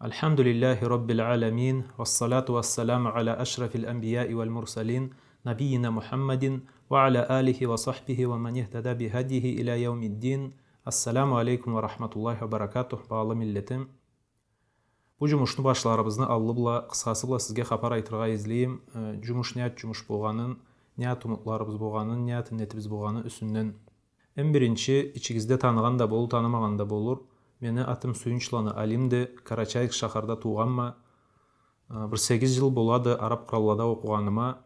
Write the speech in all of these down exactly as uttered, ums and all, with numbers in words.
الحمد لله رب العالمين، والصلاة والسلام على أشرف الأنبياء والمرسلين، نبينا محمد وعلى آله وصحبه ومن اهتدى بهديه إلى يوم الدين. السلام عليكم ورحمة الله وبركاته, багъалы миллетим. Бу джумушну башларыбызны аллы бла, къысхасы бла сизге хапар айтыргъа излейим. Э, джумуш не ат джумуш богъанын, не ат умутларыбыз богъанын, не ат иннетибиз богъаны юсюнден. Эм биринчи, ичигизде таныгъан да болур, танымагъан да болур. Мени атым Сюйюнчланы Алимди, Карачаевск шахарда туугъанма. Э, бир сегиз джыл болады араб къраллада окъугъаныма.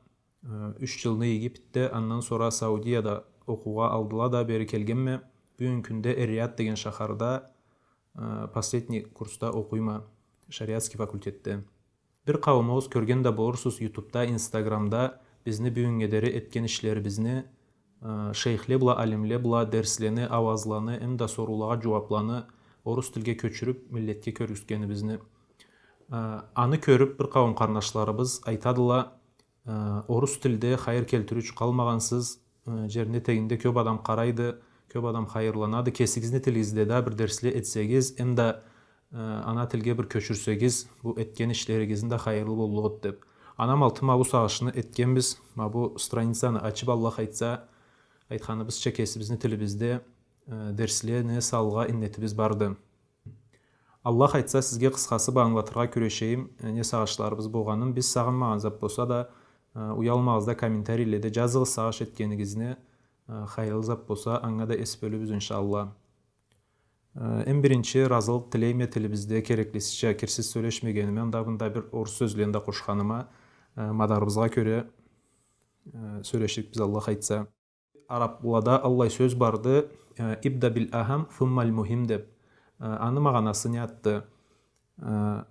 Э, юч джылны Египетде, андан сора Саудияда окъуугъа алдыла да, бери келгенме. Бюгюн кюнде Эр-Рияд деген шахарда, э, последний курсда окъуйма, шариатский факультетде. Бир къауумугъуз кёрген да болурсуз, ютубда, инстаграмда бизни бюгюннге дери этген ишлерибизни, э, шейхле бла, алимле бла дерслени, ауазланы, эм да соруулагъа джууабланы орус тилге кёчюрюб, миллетге кёргюзтгенибизни. Э, аны кёрюб, бир къауум къарнашларыбыз айтадыла, э, орус тилде хайыр келтириучю къалмагъансыз, э, джерни этегинде кёб адам къарайды, кёб адам хайырланады. Кесигизни тилигизде да бир дерсле этсегиз, эм да, э, ана тилге бир кёчюрсегиз, бу этген ишлеригизни да хайырлы боллукъ эди деб. Аны амалтын ма бу сагъышны этгенбиз, ма бу страницаны ачыб, Аллах айтса, айтханыбызча, кесибизни тилибизде, э, дерслени салыргъа иннетибиз барды. Аллах айтса, сизге къысхасы бла ангылатыргъа кюрешейим, э, не сагъышларыбыз богъанын. Биз сагъынмагъан зат болса да, э, уялмагъыз да, комментарийледе джазыгъыз сагъыш этгенигизни, э, хайырлы зат болса, анга да эс бёлюрбюз, иншаллах. Э, эм биринчи, разылыкъ тилейме тилибизде кереклисича кирсиз сёлешмегениме, анда-мында бир орус сёзлени да къошханыма, э, мадарыбызгъа кёре, э, сёлеширикбиз, Аллах айтса. Араблада аллай сёз барды, э, «ابدأ بالأهم ثم المهم» деб. Э, аны магъанасы не затды? Э,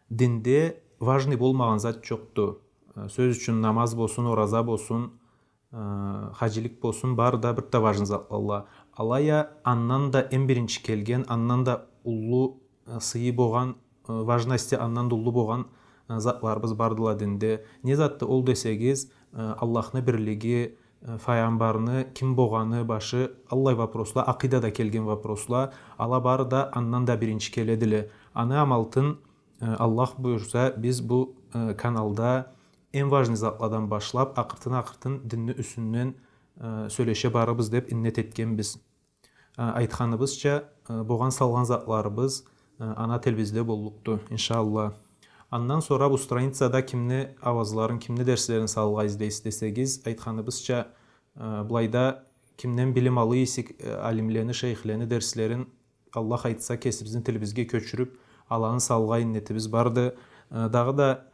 динде важный болмагъан зат джокъду. Э, сёз ючюн, намаз болсун, ораза болсун, э, хаджилик болсун, бары да бир да важный затладыла. Алай а андан да эм биринчи келген, андан да уллу, э, сыйы богъан, э, важности андан да уллу богъан, э, затларыбыз бардыла динде. Не затды ол десегиз, э, Аллахны бирлиги, э, файгъамбарны ким богъаны, башы, аллай вопросла, акъидада келген вопросла, ала бары да андан да биринчи келедиле. Аны амалтын, э, Аллах буюрса, биз бу, э, каналда эм важный затладан башлаб, акъыртын-акъыртын динни юсюнден, э, сёлеше барырбыз деб иннет этгенбиз. Э, айтханыбызча, э, богъан салгъан затларыбыз, э, ана тилибизде боллукъду, иншаллах. Андан сора бу страницада кимни ауазларын, кимни дерслерин салыргъа излейсиз десегиз, айтханыбызча, э, былайда кимден билим алыр эсек, э, алимлени, шейхлени дерслерин, Аллах айтса, кесибизни тилибизге кёчюрюб, аланы салыргъа иннетибиз барды. Э, дагъыда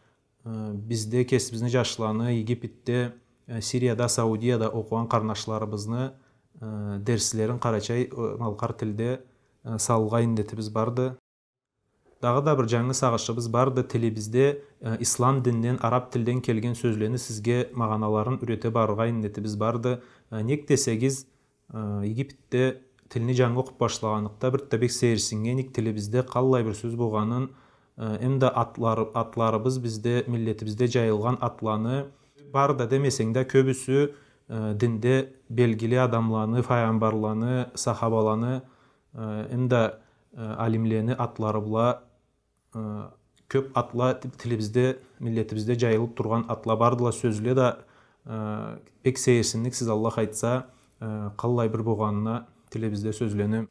Э, бизде кесибизни джашланы, Египетде, э, Сирияда, Саудияда окъугъан къарнашларыбызны, э, дерслерин къарачай, э, малкъар тилде, э, салыргъа иннетибиз барды. Дагъыда бир джангы сагъышыбыз барды, тилибизде, э, ислам динден, араб тилден келген сёзлени сизге магъаналарын юрете барыргъа иннетибиз барды. Э, нек десегиз, Э, Египетде тилни джангы окъуб башлагъанлыкъда, бир да бек сейирсиннгенек, тилибизде къаллай бир сёз богъанын, э, эм да атлары-, атларыбыз бизде, миллетибизде джайылгъан атланы, бары да демесенг да, кёбюсю, э, динде белгили адамланы, файгъамбарланы, сахабаланы, э, эм да, э, алимлени атлары бла э, кёб атла ти-, тилибизде, миллетибизде джайылыб тургъан атла бардыла, сёзле да, э, бек сейирсиннексиз, Аллах айтса, э, къаллай бир богъанына тилибизде сёзлени.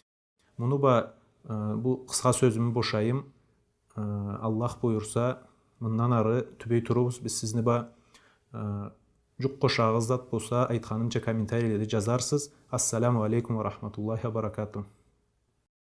Муну бла, э, бу къысха сёзюмю бошайым. Э, Аллах буюрса, мындан ары тюбей турурбуз биз сизни бла. Э, джукъ къошарыгъыз зат болса, айтханымча, комментарийледе джазарсыз. Ассаламу алейкум ва рахматуллахи ва баракатух.